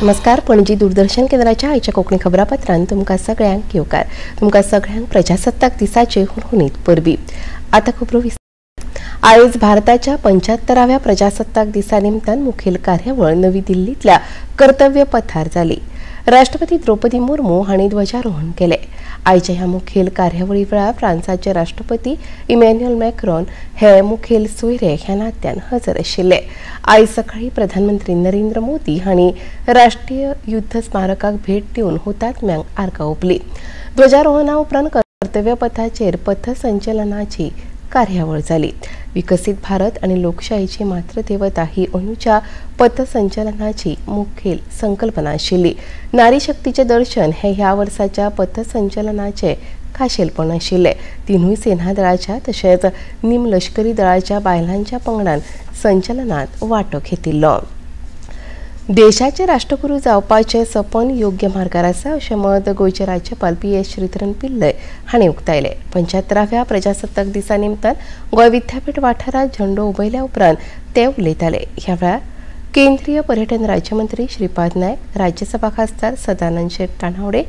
नमस्कार, पणजी दूरदर्शन केंद्राच्या आयच्या कोंकणी खबरापत्रान तुमकां सगळ्यांक येवकार। तुमकां सगळ्यांक प्रजासत्ताक दिसाचे हुनहुनीत परबी। आतां खबरो आयज भारताच्या 75व्या प्रजासत्ताक दिसा निमतान मुखेल कार्यावळ नवी दिल्लींतल्या कर्तव्य पथार जाली। राष्ट्रपती द्रौपदी मुर्मू हांणी ध्वजारोहण केलें। आयच्या ह्या मुखेल कार्यावळी वेळार फ्रांसाचे राष्ट्रपती इमॅन्युएल मॅक्रॉन हे मुखेल सोयरे ह्या नात्यान हजर आशिल्ले। आयज सकाळीं प्रधानमंत्री नरेंद्र मोदी हांणी राष्ट्रीय युद्ध स्मारकाक भेट दिवन हुतात्म्यांक आर्गां ओंपली। ध्वजारोहणा उपरांत कर्तव्य पथाचेर पथसंचलनाची कार्यावळ जाली। विकसित भारत आणि लोकशाहीची मातृदेवता ही अंदूच्या पथसंचलनाची मुखेल संकल्पना आशिल्ली। नारी शक्तीचे दर्शन हे ह्या वर्साच्या पथसंचलनाचे खाशेलपण आशिल्ले। तिनूय सेना दळाच्या तशेंच निम लष्करी दळाच्या बायलांच्या पंगडान संचलनात वांटो घेतिल्लो। देशाचे राष्ट्रगुरू जावपाचे सपन योग्य मार्गार आसा अशें मत गोंयचे राज्यपाल पी.एस. श्रीधरन पिल्लय हांणी उक्तायलें। 75व्या प्रजासत्ताक दिसा निमतान गोंय विद्यापीठ वाठारांत झेंडो उबयल्या उपरांत ते उलयताले। ह्या वेळार केंद्रीय पर्यटन राज्यमंत्री श्रीपाद नायक, राज्यसभा खासदार सदानंद शेट तानावडे,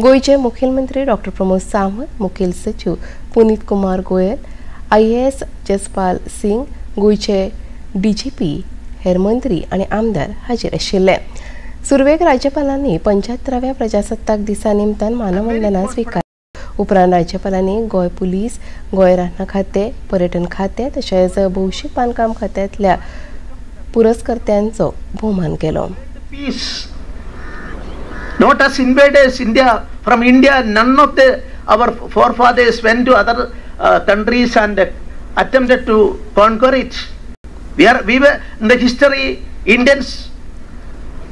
गोंयचे मुखेलमंत्री डॉ. प्रमोद सावंत, मुखेल सचिव Puneet Kumar Goyal, IAS Jaspal Singh, गोंयचे DGP, हेर मंत्री आनी आमदार हाजीर आशिल्ले। सुरवेक राज्यपालांनी 75व्या प्रजासत्ताक दिसा निमतान मानवंदना स्विकारली। उपरांत राज्यपालांनी गोंय पुलीस, गोंय रानां खातें, पर्यटन खातें तशेंच भौशीक बांदकाम खात्यांतल्या पुरस्कर्त्यांचो भोवमान केलो। Not as invaders, India, from India, none of the our forefathers went to other countries and attempted to conquer it. We were in the history, Indians,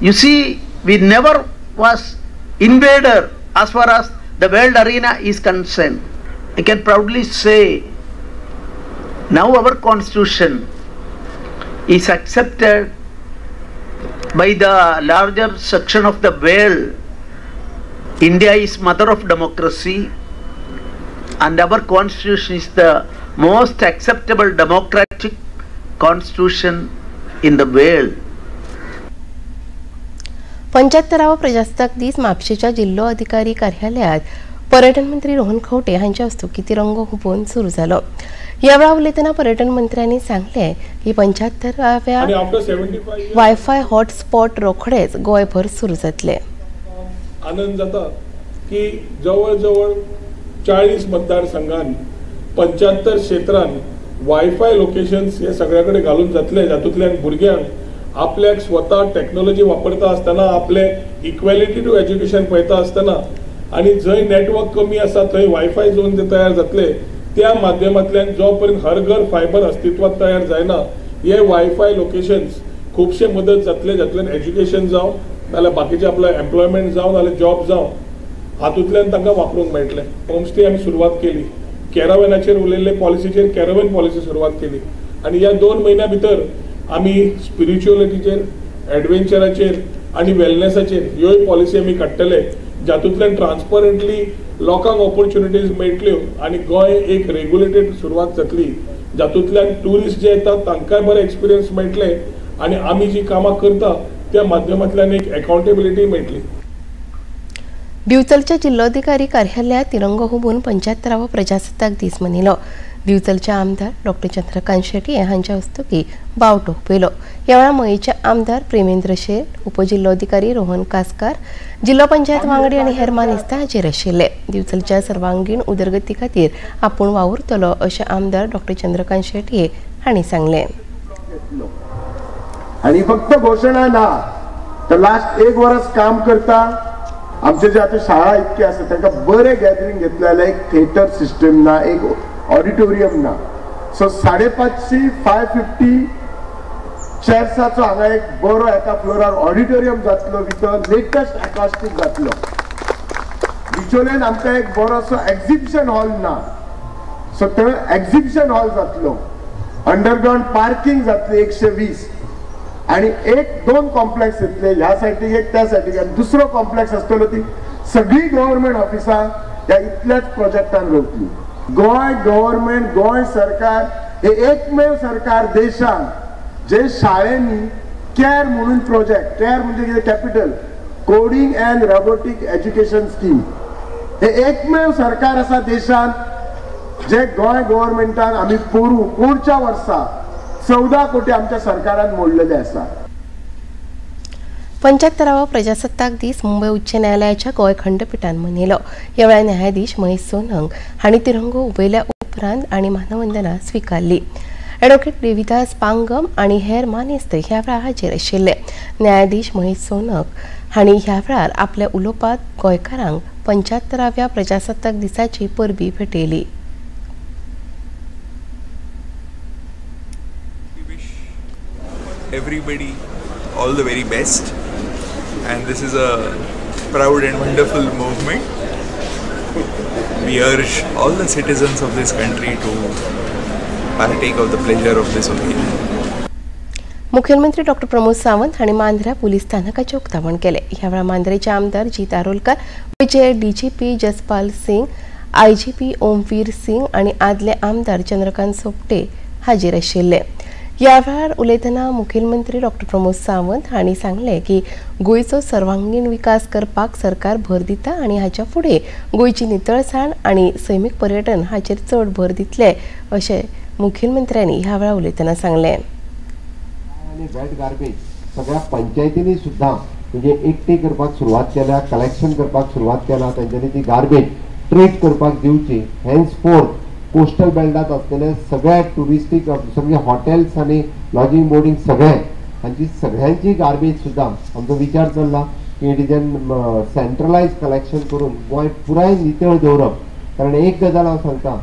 you see, we never was invader as far as the world arena is concerned. I can proudly say, now our constitution is accepted by the larger section of the world. India is mother of democracy and our constitution is the most acceptable democratic constitution in the world. 75वो प्रजासत्ताक दीस म्हापशेच्या जिल्लो अधिकारी कार्यालयात पर्यटन मंत्री रोहन खंवटे हांच्या हस्तुकीं तिरंगो हुबोवन सुरू जालो। ह्या वेळार उलयतना पर्यटन मंत्र्यांनी सांगलें की 75व्या वायफाय हॉटस्पॉट रोखडेच गोंयभर सुरू जातले। आनंद जाता की जवळ जवळ 40 मतदारसंघान 75 क्षेत्रान वायफाय लोकेशन्स हे सगळ्या कडेन घालून जातले, जातूंतल्यान भुरग्यांक आपल्याक स्वता टॅक्नोलॉजी वापरता आसतना, आपले इक्वेलिटी टू एज्युकेशन पळयता आसतना आनी जंय नेटवर्क कमी आसा थंय वायफाय झोन जे तयार जातले त्या माध्यमांतल्यान जो पर्यंत हर घर फायबर अस्तित्वात तयार जायना हे वायफाय लोकेशन्स खुबशे मदत जातले, जातूंतल्यान एज्युकेशन जावं नाल्यार बाकीचे आपले एम्प्लॉयमेंट जावं नाल्यार जॉब जावं हातूंतल्यान तांकां वापरूंक मेळटलें। होमस्टे आमी सुरवात केली, कॅरवेनाचेर उलयल्ले पॉलिसीचेर कॅरवेन पॉलिसी सुरवात केली आनी ह्या 2 म्हयन्या भितर आमी स्पिरिच्युअलिटीचेर, एडवेंचराचेर आनी वेलनेसाचेर ह्योय पॉलिसी आमी काडटले, जातूंतल्यान ट्रान्सपरंटली लोकांक ऑपॉर्च्युनिटीज मेळटल्यो आनी गोंय एक रेगुलेटेड सुरवात जातली, जातूंतल्यान ट्युरिस्ट जे येतात तांकांय बरें एक्सपिरियन्स मेळटले आनी आमी जी कामां करता त्या माध्यमांतल्यान एक अकाउंटेबिलिटी मेळटली। दिवचलच्या जिल्लोधिकारी कार्यालयात तिरंगो हुबून 75वो प्रजासत्ताक दीस मनयलो। दिवचलचे आमदार डॉ. चंद्रकांत शेट्ये हांच्या हस्तुकीं बावटो हुबयलो। ह्या वेळार मयेचे आमदार प्रेमेंद्र शेट, उपजिल्लोधिकारी रोहन कासकार, जिल्लो पंचायत वांगडी आनी हेर मानेस्त हाजीर आशिल्ले। दिवचलच्या सर्वांगीण उदरगती खातीर आपूण वावुरतलो अशें आमदार डॉ. चंद्रकांत शेट्ये हांणी सांगलें। आनी फक्त घोशणा ना तर लास्ट 1 वर्स काम करता। आमचे जे आतां शाळा इतके आसा तांकां बरें गॅदरींग घेतलें जाल्यार एक थिएटर सिस्टम ना, एक ऑडिटोरियम ना। सो 550 550 चेअर्साचो हांगा एक बरो एका फ्लोरार ऑडिटोरियम जातलो, विथ लेटस्ट एकॉस्टीक जातलो। बिचोलेन आमकां एक बरोसो एक्झिबिशन हॉल ना, सो थंय एक्झिबिशन हॉल जातलो। अंडरग्रावंड पार्किंग जातली 120 आणि 1-2 कॉम्प्लेक्स येतले, ह्या सायडीक एक, त्या सायडीक आनी दुसरो कॉम्प्लेक्स आसतलो। ती सगळी गव्हर्मेंट ऑफिसां ह्या इतल्याच प्रोजेक्टान रोवतली। गोंय गव्हर्मेंट, गोंय सरकार हे एकमेव सरकार देशान जे शाळेंनी कॅर म्हणून प्रोजेक्ट, कॅर म्हणजे कितें, capital, Coding and robotic education scheme. हे एकमेव सरकार आसा देशांत जे गोंय गव्हर्मेंटान आमी पोरू पोरच्या वर्सा 14 कोटी आमच्या सरकारान मोडलेले आसा. 75वो प्रजासत्ताक दीस मुंबय उच्च न्यायालयाच्या गोंय खंडपीठान मनयलो. ह्या वेळार न्यायाधीश महेश सोनंग हांणी तिरंगो उबयल्या उपरांत आनी मानवंदना स्विकारली. ॲडव्होकेट देविदास पांगम आनी हेर मानेस्त ह्या वेळार हाजीर आशिल्ले. न्यायाधीश महेश सोनक हांणी ह्या वेळार आपल्या उलोवपांत गोंयकारांक 75व्या प्रजासत्ताक दिसाची परबी भेटयली. Everybody all the very best, and this is a proud and wonderful movement. We urge all the citizens of this country to partake of the pleasure of this occasion. मुख्यमंत्री डॉक्टर प्रमोद सावंत हांणी मांद्र्या पुलीस स्थानकाचें उक्तावण केलें. ह्या वेळार मांद्रेचे आमदार जीत आरोलकार, गोंयचे DGP Jaspal Singh, IGP Omveer Singh आनी आदले आमदार चंद्रकांत सोपटे हाजीर आशिल्ले. ह्या वेळार उलयतना मुखेलमंत्री डॉक्टर प्रमोद सावंत हांणी सांगलें की गोंयचो सर्वांगीण विकास करपाक सरकार भर दिता आनी हाच्या फुडें गोंयची नितळसाण आनी सैमीक पर्यटन हाचेर चड भर दितले अशें मुखेलमंत्र्यांनी ह्या वेळार उलयतना सांगलें. आनी वेट गार्बेज सगळ्या पंचायतींनी सुद्दां म्हणजे एकटी करपाक सुरवात केल्या, कलेक्शन करपाक सुरवात केला, तांच्यांनी ती गार्बेज ट्रीट करपाक दिवची. हेन्स फोर्थ कोस्टल बेल्टात असलेले सगळ्या टुरिस्टीक सगळे हॉटेल्स आनी लॉजिंग बोर्डिंग सगळे हांची सगळ्यांची गार्बेज सुद्दां आमचो विचार चल्ला की it is an centralise collection करून गोंय पुराय नितळ दवरप. कारण एक गजाल हांव सांगता,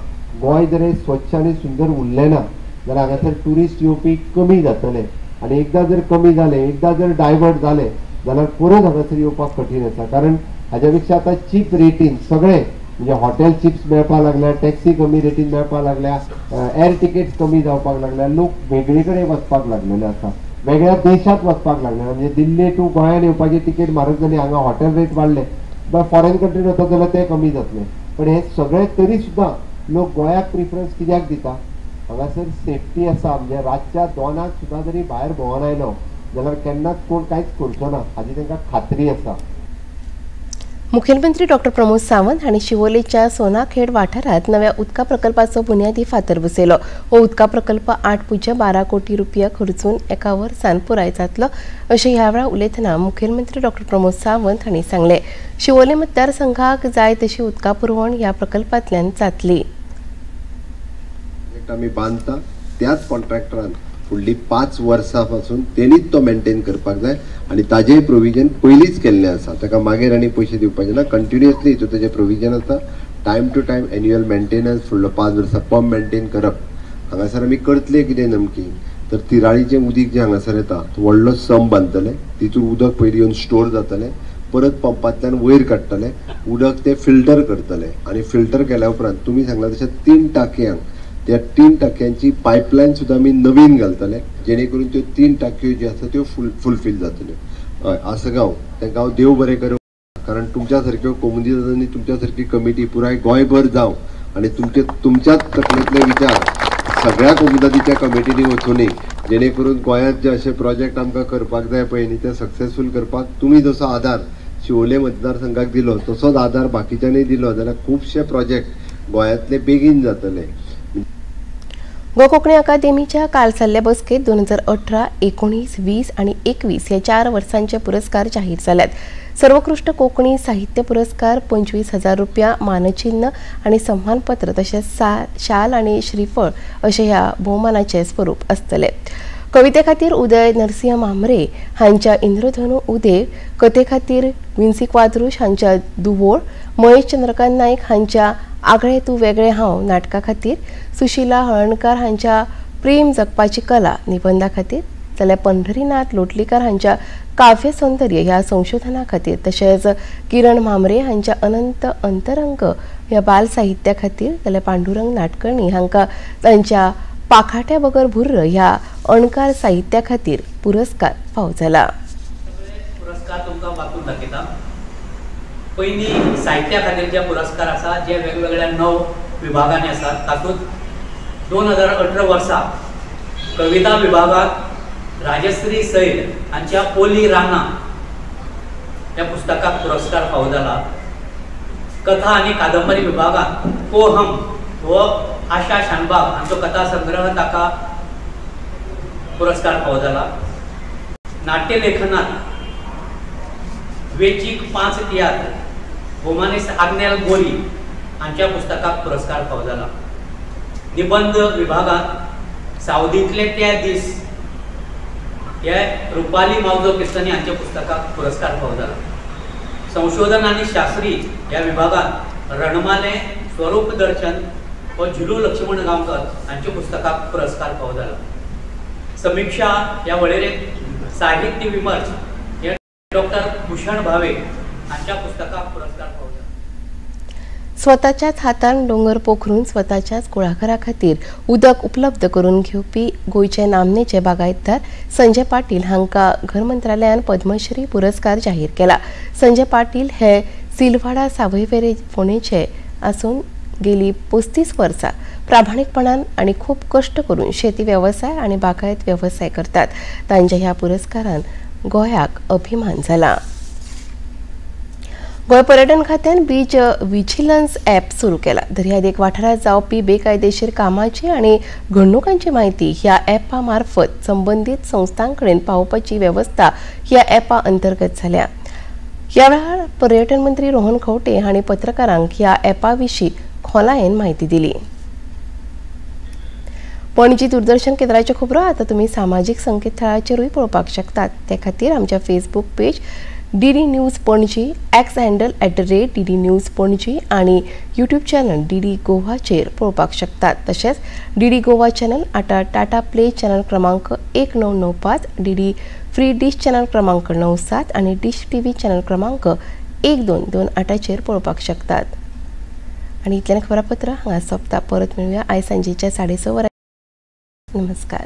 गोंय जर स्वच्छ आनी सुंदर उरलें ना जाल्यार हांगासर ट्युरिस्ट येवपी कमी जातले आनी एकदां जर कमी जाले, एकदां जर डायवर्ट जाले जाल्यार परत हांगासर येवपाक कठीण आसा. कारण हाज्या पेक्षा आतां चीप रेटीन सगळे म्हणजे हॉटेल चिप्स मेळपाक लागल्या, टॅक्सी कमी रेटीन मेळपाक लागल्या, एर तिकेट्स कमी जावपाक लागल्या, लोक वेगळे कडेन वचपाक लागलेले आसा, वेगळ्या देशांत वचपाक लागले. म्हणजे दिल्ली टू गोंयान येवपाची तिकेट म्हारग जाली, हांगा हॉटेल रेट वाडले, फॉरेन कंट्रीन वता जाल्यार ते कमी जातले. पण हे सगळे तरी सुद्दां लोक गोंयाक प्रिफरन्स कित्याक दिता? हांगासर सेफ्टी आसा, म्हणजे रातच्या 2 सुद्दां जरी भायर भोंवन आयलो जाल्यार केन्नाच कोण कांयच करचो ना हाजी तांकां खात्री आसा. मुखेलमंत्री डॉक्टर प्रमोद सावंत हांणी शिवोलेच्या सोनाखेड वाठारांत नव्या उदका प्रकल्पाचो बुन्यादी फातर बसयलो. हो उदका प्रकल्प 8.12 कोटी रुपया खर्चून एका वर्सान पुराय जातलो अशें ह्या वेळार उलयतना मुखेलमंत्री डॉक्टर प्रमोद सावंत हांणी सांगलें. शिवोले मतदारसंघाक जाय तशी उदका पुरवण ह्या प्रकल्पांतल्यान जातली. आमी बांदता त्याच कॉन्ट्रॅक्टरान फुडली 5 वर्सां पासून तेणीच तो मेंटेन करपाक जाय आनी ताजेय प्रोविजन पयलींच केल्लें आसा. ताका मागीर आनी पयशे दिवपाचे ना, कंटिन्युअसली हितून ताजें प्रोविजन आसा. Time to time annual maintenance फुडलो 5 वर्सां पंप मेंटेन करप. हांगासर आमी करतले कितें नेमकी तर तिराळीचें उदीक जें हांगासर येता तो व्हडलो संप बांदतले, तितून उदक पयलीं येवन स्टोर जातलें, परत पंपांतल्यान वयर काडटले उदक, तें फिल्टर करतले आनी फिल्टर केल्या उपरांत तुमी सांगला तशें 3 टाकयांक, त्या 3 टाकयांची पायपलायन सुद्दां आमी नवीन घालतले जेणे करून त्यो 3 टाकयो ज्यो आसा त्यो फुलफील जातल्यो. हय, आसगांव तांकां हांव देव बरें करूं, कारण तुमच्या सारक्यो कोमुनिदाद तुमच्या सारकी कमिटी पुराय गोंयभर जावं आनी तुमचे तुमच्याच तकलेंतले विचार सगळ्या कोमुनिदादीच्या कमिटींनी वचुनी, जेणे करून गोंयांत जे अशे प्रोजेक्ट आमकां करपाक जाय पळय न्ही ते सक्सेसफूल करपाक तुमी जसो आदार शिवोले मतदारसंघाक दिलो तसोच आदार बाकीच्यांनी दिलो जाल्यार खुबशे प्रोजेक्ट गोंयांतले बेगीन जातले. गोवा कोंकणी अकादेमीच्या काल जाल्ले बसकेत 2018, 19, 20 आनी 21 ह्या 4 वर्सांचे पुरस्कार जाहीर जाल्यात. सर्वोत्कृष्ट कोंकणी साहित्य पुरस्कार 25,000 रुपया, मानचिन्ह आनी सन्मानपत्र तशेंच शाल आनी श्रीफळ अशें ह्या भोवमानाचें स्वरूप आसतलें. कविते खातीर उदय नरसिंह म्हांबरे हांच्या इंद्रधनू उदेव, कथे खातीर विन्सी क्वाद्रुश हांच्या दुवोळ, महेश चंद्रकांत नायक हांच्या आगळे तूं वेगळे हांव नाटका खातीर, सुशीला हळणकार हांच्या प्रेम जगपाची कला निबंधा खातीर, जाल्यार पंढरीनाथ लोटलीकर हांच्या काव्य सौंदर्य ह्या संशोधना खातीर, तशेंच किरण म्हांबरे हांच्या अनंत अंतरंग ह्या बाल साहित्या खातीर, जाल्यार पांडुरंग नाटकर्णी हांकां तांच्या पाखाट्या बगर भुर्र ह्या अणकार साहित्या खातीर पुरस्कार फावो जाला. पुरस्कार तुमकां वाचून दाखयता. पयलीं साहित्या खातीर जे पुरस्कार आसा जे वेगवेगळ्या 9 विभागांनी आसात तातूंत 2018 वर्सा कविता विभागांत राजश्री सैल हांच्या ओली रानां ह्या पुस्तकाक पुरस्कार फावो जाला. कथा आनी कादंबरी विभागांत कोहम हो आशा शानबाग हांचो कथा संग्रह ताका पुरस्कार फावो जाला. नाट्यलेखनात वेचीक 5 तियात्र भोमानेस आग्नेल गोरी हांच्या पुस्तकाक पुरस्कार फावो जाला. निबंद विभागांत सावदींतले ते दीस हे रुपाली मावजो किस्तनी हांच्या पुस्तकाक पुरस्कार फावो जाला. संशोधन आनी शास्त्री ह्या विभागांत रणमाले स्वरूप दर्शन हो झिलू लक्ष्मण गांवकर हांच्या पुस्तकाक पुरस्कार फावो जाला. समिक्षा ह्या वळेरेंत साहित्य विमर्श हे डॉक्टर भूषण भावे हांच्या पुस्तकाक पुरस्कार फावो जाला. स्वताच्याच हातान दोंगर पोखरून स्वताच्याच कुळागरा खातीर उदक उपलब्ध करून घेवपी गोंयचे नामनेचे बागायतदार संजय पाटील हांकां घर मंत्रालयान पद्मश्री पुरस्कार जाहीर केला. संजय पाटील हे सिलवाडा सावयवेरे फोंडेचे आसून गेली 35 वर्सां प्रामाणीकपणान आनी खूब कश्ट करून शेती वेवसाय आनी बागायत वेवसाय करतात. तांच्या ह्या पुरस्कारान गोंयाक अभिमान जाला. गोंय पर्यटन खात्यान बीच विजिलन्स ॲप सुरू केला. दर्यादेग वाठारांत जावपी बेकायदेशीर कामाची आनी घडणुकांची म्हायती ह्या ॲपा मार्फत संबंदीत संस्थां कडेन पावोवपाची वेवस्था ह्या ॲपा अंतर्गत जाल्या. ह्या वेळार पर्यटन मंत्री रोहन खंवटे हांणी पत्रकारांक ह्या ॲपा विशीं खोलायेन म्हायती दिली. पणजी दूरदर्शन केंद्राच्यो खबरो आतां तुमी सामाजीक संकेतथळाचेरूय पळोवपाक शकतात. ते खातीर आमच्या Facebook page DD News Panaji, X handle @DD News Panaji आनी यूट्यूब चॅनल DD गोवाचेर पळोवपाक शकतात. तशेंच DD Goa channel आतां टाटा प्ले चॅनल क्रमांक 1995, DD free dish channel क्रमांक 97 आनी डिश TV channel क्रमांक 1228चेर पळोवपाक शकतात. आनी इतल्यान खबरापत्र हांगा सोंपता. परत मेळुया आयज सांजेच्या 6:30 वरां. नमस्कार.